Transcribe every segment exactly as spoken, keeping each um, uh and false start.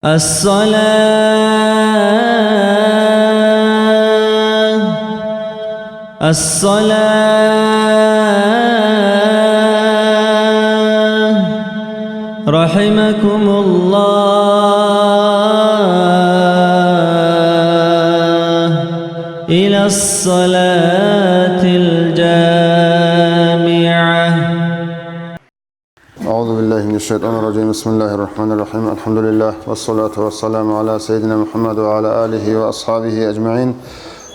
الصلاة، الصلاة، رحمكم الله، إلى الصلاة الجامعة. أعوذ بالله من الشيطان الرجيم. بسم الله الرحمن الرحيم. الحمد لله، والصلاة والسلام على سيدنا محمد وعلى آله وأصحابه أجمعين.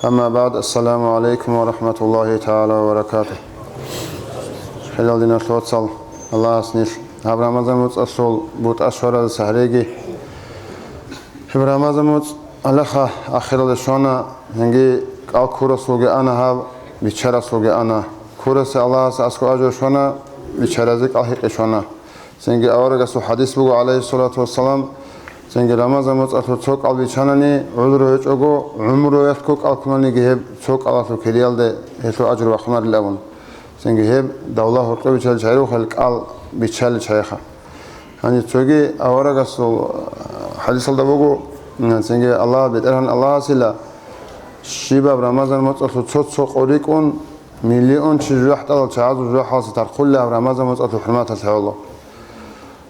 أما بعد، السلام عليكم ورحمة الله تعالى وبركاته. Хириял диналъул вацал, Аллагьас нилъ гьаб Рамазан муцӀалъул бутӀа щваралдаса гьареги. Гьеб Рамазан муцӀ алаха ахиралде щвана, цинги кӀал ккурасулги ана гьаб, биччарасулги ана. Ккурасе Аллагьас аскӀоб ажру щвана, биччаразе кӀал гьикъи щвана. Цинги аварагасул хадис буго, гӀалайгьиссалату вассалам, цинги Рамазан муцӀалъул цо кӀал биччанани, гӀузру гьечӀого, гӀумруялъго кӀал ккунаниги гьеб цо кӀалалъул кириялде гьелъул ажру бахъунарил абун. Цинги гьеб давла гьоркьоб биччалел чагӀи рухел кӀал биччалел чагӀиха. Гьаниб цоги аварагасул хадисалда буго, цинги Аллагь, БетӀергьан Аллагьасила щибаб Рамазан муцӀалъул цо-цо къо рикӀкӀун, миллион чи жужахӀдалал чагӀазул жужахӀалдаса тархъулеб гьаб Рамазан муцӀалъул хӀурматалъе гӀоло.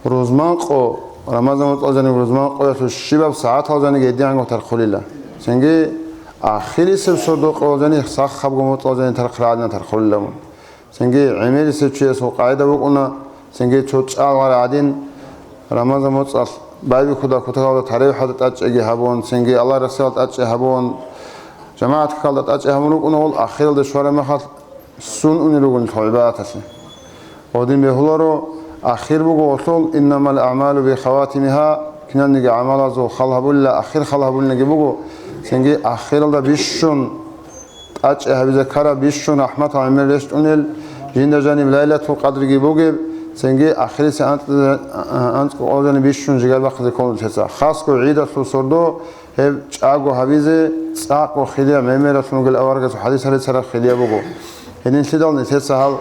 Рузман къо, Рамазан муцӀалъ жаниб рузман къоялъул щибаб сагӀатал жаниб гьедигӀанго тархъулила. Цинги ахирисеб сордо къоял жаниб сахабго муцӀал жаниб тархъ рагӀадина тархъулила мун. Цинги гӀемерисев чиясул къагӀида букӀуна, цинги цо чӀалгӀара гӀадин, Рамазан муцӀалъ байбихьуда кутакалда таравихӀалда тӀадчӀеги гьабун, цинги Аллагь рехсалда тӀадчӀей гьабун, жамагӀат какалда тӀадчӀей гьабун рукӀуна гъол, ахиралде щвараб мехалъ сун унел ругони гьеб гӀибадаталъе. Гъодин бегьуларо, ахир буго гъолъул, «Иннамал аъмалу бихаватимиха», киналниги гӀамалазул хал гьабулила, ахир хал гьабулинаги буго, цинги ахиралда бищун тӀадчӀей гьабизе ккараб, бищун рахӀматал гӀемер рещтӀунел, жинда жаниб Лайлатул Къадриги бугеб, цинги ахирисе анцӀ-, анцӀго къо жаниб бищун жигар бахъизе ккола нилъеца. Хасго гӀидалъул сордо гьеб чӀаго гьабизе, цӀакъго хирияб гӀемералъун ругел аварагасул хадис гьарицараб хирияб буго. Гьединлъидал нилъеца гьал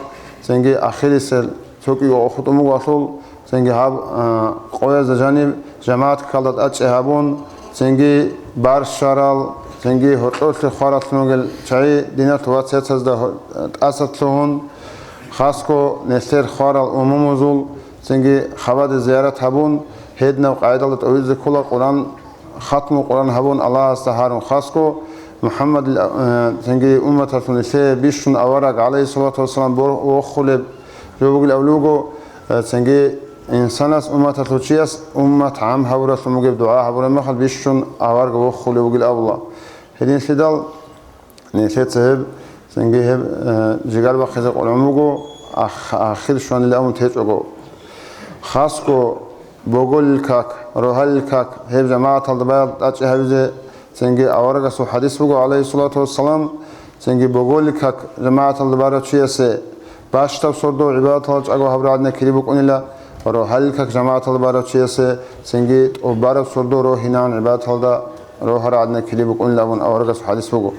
цинги ахирисел цо кӀиго къо хутӀун буго гъолъул, цинги гьаб, а, къоязда жаниб жамагӀат какалда тӀадчӀей гьабун, цинги барщарал, цинги гьоркьоблъи хвараллъун ругел чагӀи диналъул вацал-яцазда гьо-, тӀаса лъугьун, хасго нилъер хварал умумузул, цинги хабаде зиярат гьабун, гьединаб къагӀидалда тӀовизе ккола Къуран, хатму Къуран гьабун Аллагьасда гьарун хасго, МухӀаммадил, э, цинги умматалъул нилъее бищун авараг, гӀалайгьиссалату вассалам, бор-, вохулеб жо бугилан абулеб буго, э, цинги инсанас, умматалъул чияс уммат гӀам гьабуралъун бугеб дугӀа гьабураб мехалъ бищун авараг вохулев вугилан абула. Гьединлъидал нилъеца гьеб, цинги гьеб, э, жигар бахъизе къулун буго, ах-, ахир щванилан абун течӀого. Хасго боголил как, рогьалил как гьеб жамагӀаталда баял тӀадчӀей гьабизе, цинги аварагасул хадис буго, гӀалайгьиссалату вассалам, цинги боголил как жамагӀаталда барав чиясе бащдаб сордо гӀибадаталда чӀаго гьабураб гӀадина кири букӀунила, рогьалил как жамагӀаталда барав чиясе цинги тӀубараб сордо рогьинан гӀибадаталда рогьараб гӀадина кири букӀунилан абун аварагасул хадис буго.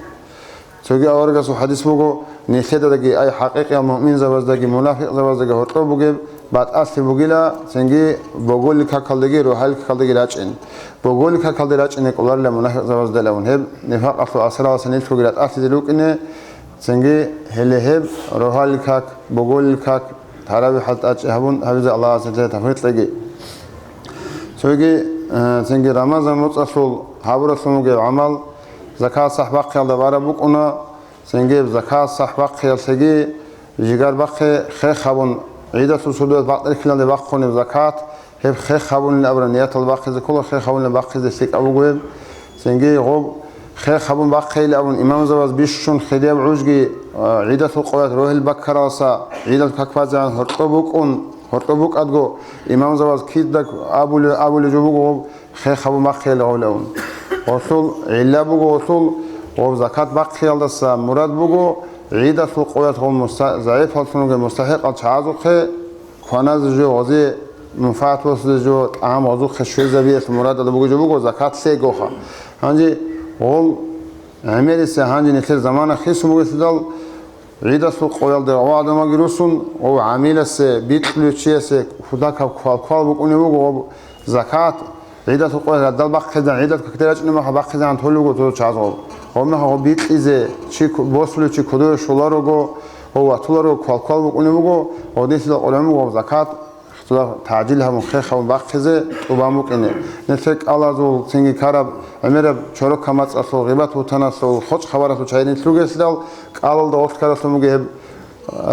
Цоги аварагасул хадис буго, нилъедаги, ай хӀакъикъиял муъминзабаздаги мунафикъзабаздаги гьоркьоб бугеб батӀалъи бугила, цинги боголил какалдаги рогьалил какалдаги рачӀин. Боголил какалде рачӀине кӀоларила мунафикъзабаздалавун, гьеб нифакъалъул асаралдаса нилъгоги ратӀалъизе рукӀине, цинги гьеле гьеб рогьалил как, боголил как, таравихӀал тӀадчӀей гьабун гьабизе Аллагьас нилъее тавфикъ кьеги. Цоги, э, цинги Рамазан муцӀалъул гьабуралъун бугеб гӀамал, закат сахӀ бахъиялда бараб букӀуна, цинги закат сахӀ бахъиялъеги жигар бахъе хех гьабун, гӀидалъул сордоялъ бакъдерхьиналде бахъунеб закат, гьеб хех гьабунилан абураб нияталда бахъизе ккола, хех гьабунилан бахъизе лъикӀаб буго гьеб. Цинги гъоб хех гьабун бахъейилан абун имамзабаз бищун хирияб гӀужги, а, гӀидалъул къоялъ рогьел баккаралдаса гӀидал как базегӀан гьоркьоб букӀун, гьоркьоб букӀадго, имамзабаз кидаго абулеб, абулеб жо буго гъоб хех гьабун бахъейилан гъолевун. Гъолъул гӀилла буго, гъолъул гъоб закат бахъиялдаса мурад буго, гӀидалъул къоялъ гъоб муста-, загӀипаллъун ругел мустахӀикъал чагӀазухъе кваназе жо, гъозе мунфагӀат босизе жо, тӀагӀам гъозухъе щвезабиялъул мурадалда бугеб жо буго закат лъегоха. Гьанже гъол гӀемерисеб гьанже нилъер замана хисун бугелъидал, гӀидалъул къоялде гъов гӀадамалги русун, гъов гӀамиласе, бикьулев чиясе кутакаб квалквал букӀунеб буго, гъоб закат ГӀидалъул къоялъ радал бахъизегӀан, гӀидалъ какде рачӀунеб мехалъ бахъизегӀан толел руго цо чагӀазул. Гъоб мехалъ гъоб бикьизе, чи ку-, босулев чи кодове щоларого, гъов ватуларо, квалквал букӀунев вуго, гъодинлъидал къоргӀун вуго закат, цо тагӀжил гьабун, хех гьабун бахъизе тӀубан букӀине. Нилъер кӀалазул, цинги ккараб, гӀемераб чорок камацӀалъул, гъибат-бугьтаналъул, хъочӀ-хабаралъул чагӀи нилъ ругелъидал, кӀалалда гъоркьаралъун буго гьеб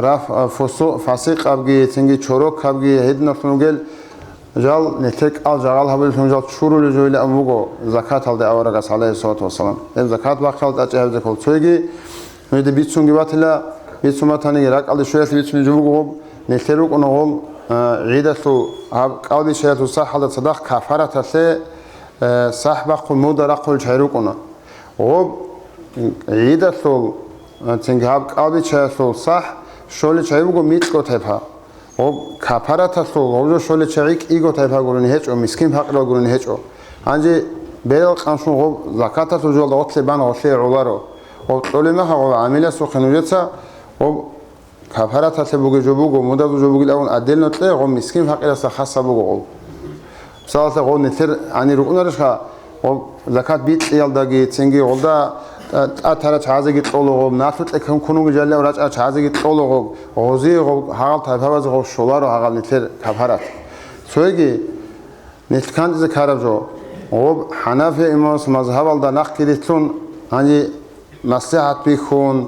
раф-, фусу-, фасикъабги, цинги чорокабги гьединалъун ругел. Жал нилъер кӀал жагъал гьабулелъун жал чурулел жойилан вуго закаталде аварагас, гӀалайгьиссалату вассалам. Гьеб закат бахъал тӀачӀи гьабизе ккол. Цойги нужеде бицунги батила, бицун батаниги ракӀалде щвеялъе бицунеб жо буго гъоб, нилъер рукӀуна гъол, а, гӀидалъул гьаб кӀалбиччаялъул сахӀалда цадахъ кафараталъе, а, сахӀ бахъун муда рахъулел чагӀи рукӀуна. Гъоб гӀидалъул, а, цинги гьаб кӀалбиччаялъул сахӀ щолел чагӀи буго микьго тайпа. Гъоб капараталъул гъоб жо щолел чагӀи кӀиго тайпа гурони гьечӀо, мискин-пакъирал гурони гьечӀо. Гьанже берал къанлъун гъоб закаталъул жоялда гъотлъе бан гъолъие гӀоларо. Гъоб кьолеб мехалъ гъоб гӀамиласухъе нужеца гъоб капараталъе бугеб жо буго, мудазул жо бугилан абун отдельно кье, гъоб мискин-пакъирасда хасаб буго гъоб. Мисалалъе, гъоб нилъер гьанир рукӀунарищха, гъоб закат бикьиялдаги, цинги гъолда, а, тӀатарал чагӀазеги кьола гъоб, налъукье ккун ккунунги жалилав рачӀарал чагӀазеги ккола гъоб, гъозие гъоб, гьагъал тайпабазе гъоб щоларо гьагъал нилъер капарат. Цойги нилъ кантӀизе ккараб жо, гъоб ХӀанафи имамас мазгьабалда нахъги рилълъун, гьанже маслихӀат бихьун,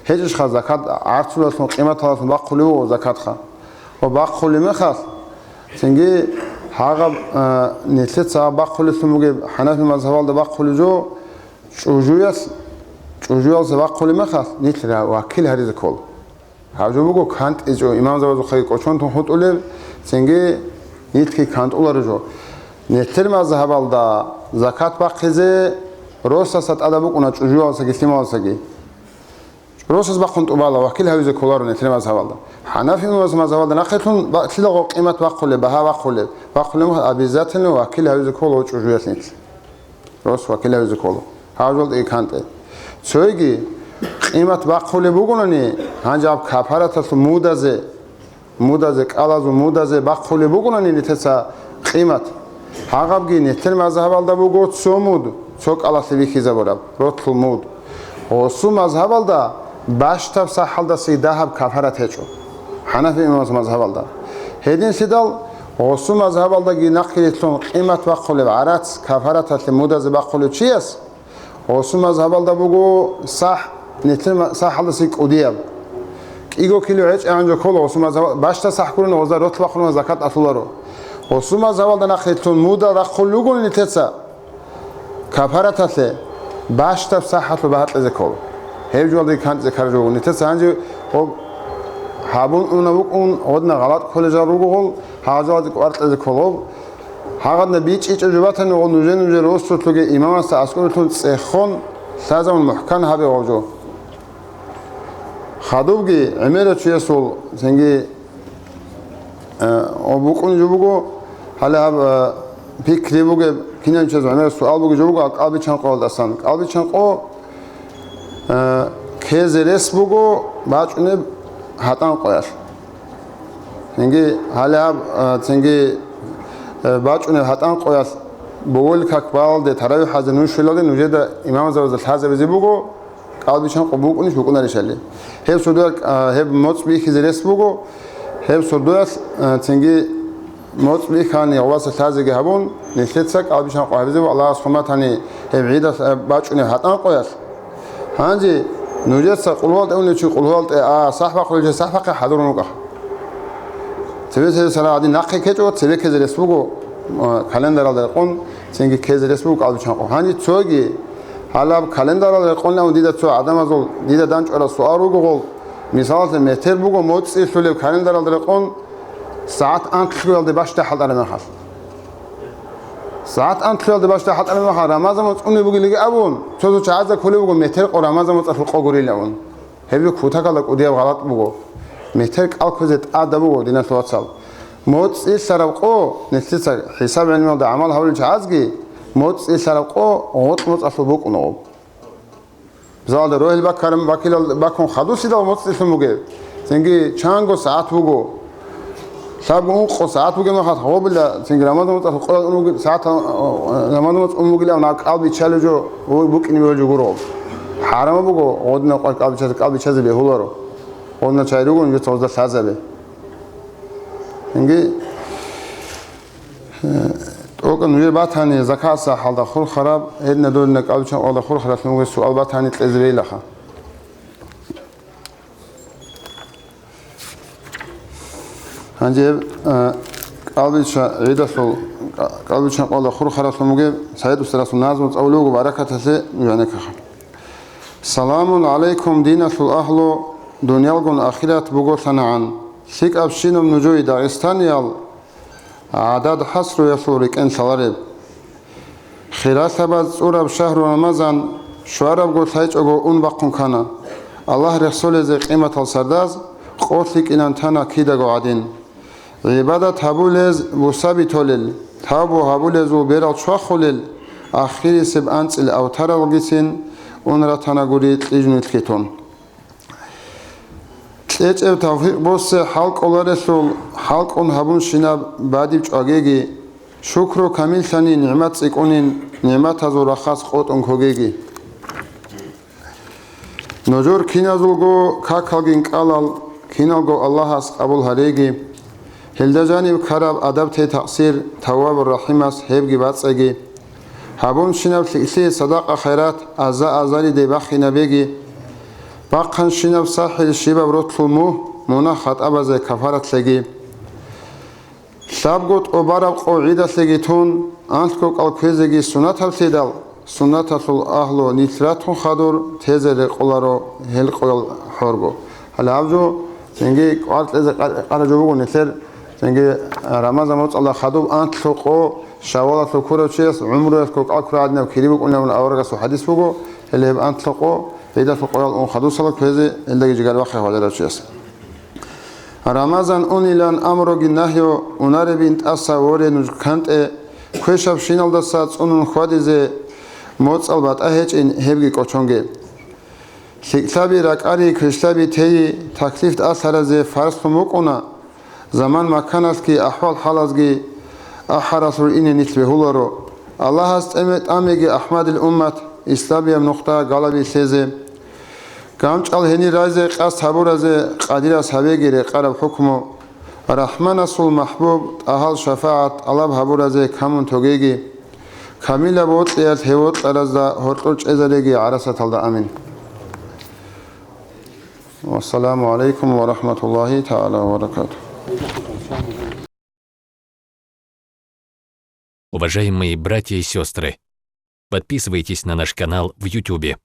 гьечӀищха закат гӀарцулалъун, къиматалалъун бахъулев вуго закатха. Ва бахъулеб мехалъ, цинги гьагъаб, а, нилъеца гьаб бахъулелъун бугеб ХӀанафи мазгьабалда бахъулеб жо, чӀужуялъ, чӀужуялъе бахъулеб мехалъ, нилъ ра-, вакил гьаризе ккола. Гьаб жо буго кантӀичӀо, имамзабазухъеги кӀочон тун хутӀулеб, цинги нилъги кантӀуларо жо. Нилъер мазгьабалда закат бахъизе росаса тӀадаб букӀуна чӀужуялсаги лъималсаги. Росас бахъун тӀубала вакил гьавизе кколаро нилъер мазгьабалда. ХӀанафи мазгьабалда нахъелъун ба-, лъилаго къимат бахъулеб, багьа бахъулеб, бахъулеб мехалъ обязательно вакил гьавизе ккола чӀужуялъ нилъ. Рос вакил гьавизе ккола. Гьав жолдиги кантӀе. Цойги къимат бахъулеб бугонани, гьанже аб капараталъул мудазе, мудазе, кӀалазул мудазе бахъулеб бугонани нилъеца къимат. Гьагъабги нилъер мазгьабалда буго цо муд, цо кӀалалъе бихьизабураб, ротлъул муд. Гъосул мазгьабалда бащдаб сахӀалдаса дагьаб кафарат гьечӀо, ХӀанафи имамас мазгьабалда. Гьединлъидал гъосул мазгьабалдаги нахъе рилълъун къимат бахъулеб гӀарац кафараталъе мудазе бахъулев чияс, гъосул мазгьабалда буго сахӀ, нилъер ма-, сахӀалдаса кӀудияб. КӀиго кило гьечӀегӀан жо ккола гъосул мазгьаб-, бащдаб сахӀ гурони гъозда ротл бахъун ва закат асуларо. Гъосул мазгьабалда нахъе рилълъун муда рахъулел ругони нилъеца, кафараталъе бащдаб сахӀалъул багьа кьезе ккола. Гьеб жугьалдаги кантӀизе ккараб жо буго. Нилъеца гьанже гъоб гьабун унеб букӀун, гъодна гъалатӀ кколел жал руго гъол, гьал жалазе кӀвар кьезе ккола гъоб. Гьагъадна бичӀчӀичӀеб жо батани гъол нужер-нужер росулъуги имамасда аскӀорлъун цӀехон лъазабун мухӀкан гьабе гъоб жо. Хадубги гӀемерав чиясул цинги, э, букӀунеб жо буго, гьале гьаб, э, пикри бугеб, кинаб чиясул гӀемераб суал бугеб жо буго, кӀалбиччан къоялдасан. КӀалбиччан къо, э, ккезе рес буго бачӀунеб гьатӀан къоялъ. Цинги гьале гьаб, э, цинги, э, бачӀунеб гьатӀан къоялъ бовелил как балалде, таравихӀазе нуж щвелалде нужеда имамзабазда лъазабизе буго, кӀалбиччан къо букӀунищ букӀунарищали. Гьеб сордоялъ, а, гьеб моцӀ бихьизе рес буго, гьеб сордоялъ, а, цинги моцӀ бихьани гъоваса лъазеги гьабун, нилъеца кӀалбиччан къо гьабизе буго Аллагьас хъуматани гьеб гӀидалъ, а, бачӀунеб гьатӀан къоялъ. Гьанже нужеца къулгьуялда унев чи къулгьуялда, а, сахӀ бахъулев чи сахӀ бахъи хӀадурун рукӀа. Цебе-цебе сара гьадин нахъе ккечӀо, цебе ккезе рес буго, а, календаралда рекъон, цинги ккезе рес буго кӀалбиччан къо. Гьанже цоги, гьалаб календаралда рекъон абун дида цо гӀадамазул дида данчӀвараб суал руго гъол, мисалалъе, метер буго моцӀ цӀилъулеб календаралда рекъон, сагӀат анлъгоялде бащдаб хӀалтӀараб мехалъ. СагӀат анлъгоялде бащдаб хӀалтӀараб мехалъ Рамазан моцӀ унеб бугелиги абун, цо-цо чагӀазда кколеб буго метер къо Рамазан моцӀалъул къо гурилан абун. Гьеб жо кутакалда кӀудияб гъалатӀ буго. Метер кӀал кквезе тӀадаб буго, диналъул вацал. МоцӀ цӀилъараб къо, нилъеца хӀисаб гӀелмуялда гӀамал гьабулел чагӀазги, моцӀ цӀилъараб къо гъоркь моцӀалъул букӀуна гъоб. Залда рогьел бакараб бакилал бакун хадусидал моцӀ цӀилъун бугеб. Цинги чанго сагӀат буго. Лъабго ункъо сагӀат бугеб мехалъ, гъобила цинги Рамазан моцӀалъ къоялъ ун бугеб, сагӀат, э, Рамазан моцӀ ун бугилан кӀал биччалеб жо, гьуй букӀине бегьулеб жо гуро. ХӀарамаб буго, гъодинаб къоялъ кӀал биччазе, кӀал биччазе бегьуларо. Гъодинаб чагӀи руго, нужеца гъозда лъазабе. Цинги, э, тӀокӀаб нужер батани, закат сахӀалда хурхараб, гьединаб додинаб кӀал биччан къоялда хурхаралъун бугеб суал батани кьезе бегьилаха. Гьанже гьеб, а, кӀалбича-, гӀидалъул, кӀа-, кӀалбичан къоялда хурхаралъун бугеб СагӀид устарасул назму цӀалулев вуго баракаталъе гӀенеккаха. Саламун гӀалайкум, диналъул агьлу, дуниялгун ахират буголъанагӀан, лъикӀабщинаб нужее, дагъистаниял, гӀадад-хӀасруялъул рекӀен лъалареб. Хиралъабаз цӀураб шагьру Рамазан щварабго лъайчӀого ун бахъун ккана. Аллагь рехсолезе къиматал сардаз къо лъикӀилан тана кидаго гӀадин. ГӀибадат гьабулез бусаби толел, тавбу гьабулезул берал чвахулел, ахирисеб анцӀил автаралгицин ун ратанагури кьижнилъги тун. КьечӀеб тавфикъ босе хӀалкӀоларелъул, хӀалкӀун гьабунщинаб бадиб чӀвагеги, шукру камиллъани, нигӀмат цӀикӀкӀунин, нигӀматазул рахас къотӀун ккогеги. Нужер киназулго какалгин кӀалал, киналго Аллагьас къабул гьареги. Гьелда жаниб ккараб адаб-тей-такъсир Таввабур-РахӀимас гьебги бацӀцӀеги. Гьабунщинаб лъикӀлъи садакъа-хайрат аза-азариде бахинабеги. Бахъанщинаб сахӀил щибаб ротлъул мугь, мунагь-хатӀабазе кафаратлъеги. Лъабго тӀубараб къо гӀидалъеги тун, анлъго кӀал кквезеги суннатаблъидал, суннаталъул агьлу нилъ ратун хадур тезе рекъоларо гьел къоял хӀорго. Гьале гьаб жо цинги кӀвар кьезе къа-, къараб жо буго нилъер, цинги Рамазан моцӀалда хадуб анлъго къо Шаввалалъул ккурав чияс гӀумруялъго кӀал ккура гӀадинаб кири букӀунилан аварагасул хӀадис буго, гьеле гьеб анлъго къо гӀидалъул къоял ун хадусала кквезе гьелдаги жигар бахъе гьаваларав чияс. Рамазан унилан амруги нагью унаребин тӀаса воре нуж кантӀе, квешабщиналдаса цӀунун хьвадизе моцӀал батӀа гьечӀин гьебги кӀочонге. ЛъикӀлъаби ракӀари, квешлъаби теи, таклиф тӀалъаразе фарзлъун букӀуна, заман-маканалъги ахӀвал-хӀалазги ахӀаралъур ине нилъ бегьуларо. Аллагьас тӀеме-, тӀамеги ахӀмадил уммат исламияб нухда галаби лъезе. ГамчӀал гьенир райзе къасд гьабуразе къадирас гьабеги рекъараб хӀукму, РахӀманасул махӀбуб тӀагьал шафагӀат тӀалаб гьабуразе камун тогеги, камилаб вокьиялъ гьев вокьаразда гьоркьор чӀезареги гӀарасаталда. Амин. Вассаламу гӀалайкум ва рахӀматуллагьи тагӀала ва баракатугь. Уважаемые братья и сестры, подписывайтесь на наш канал в Ютубе.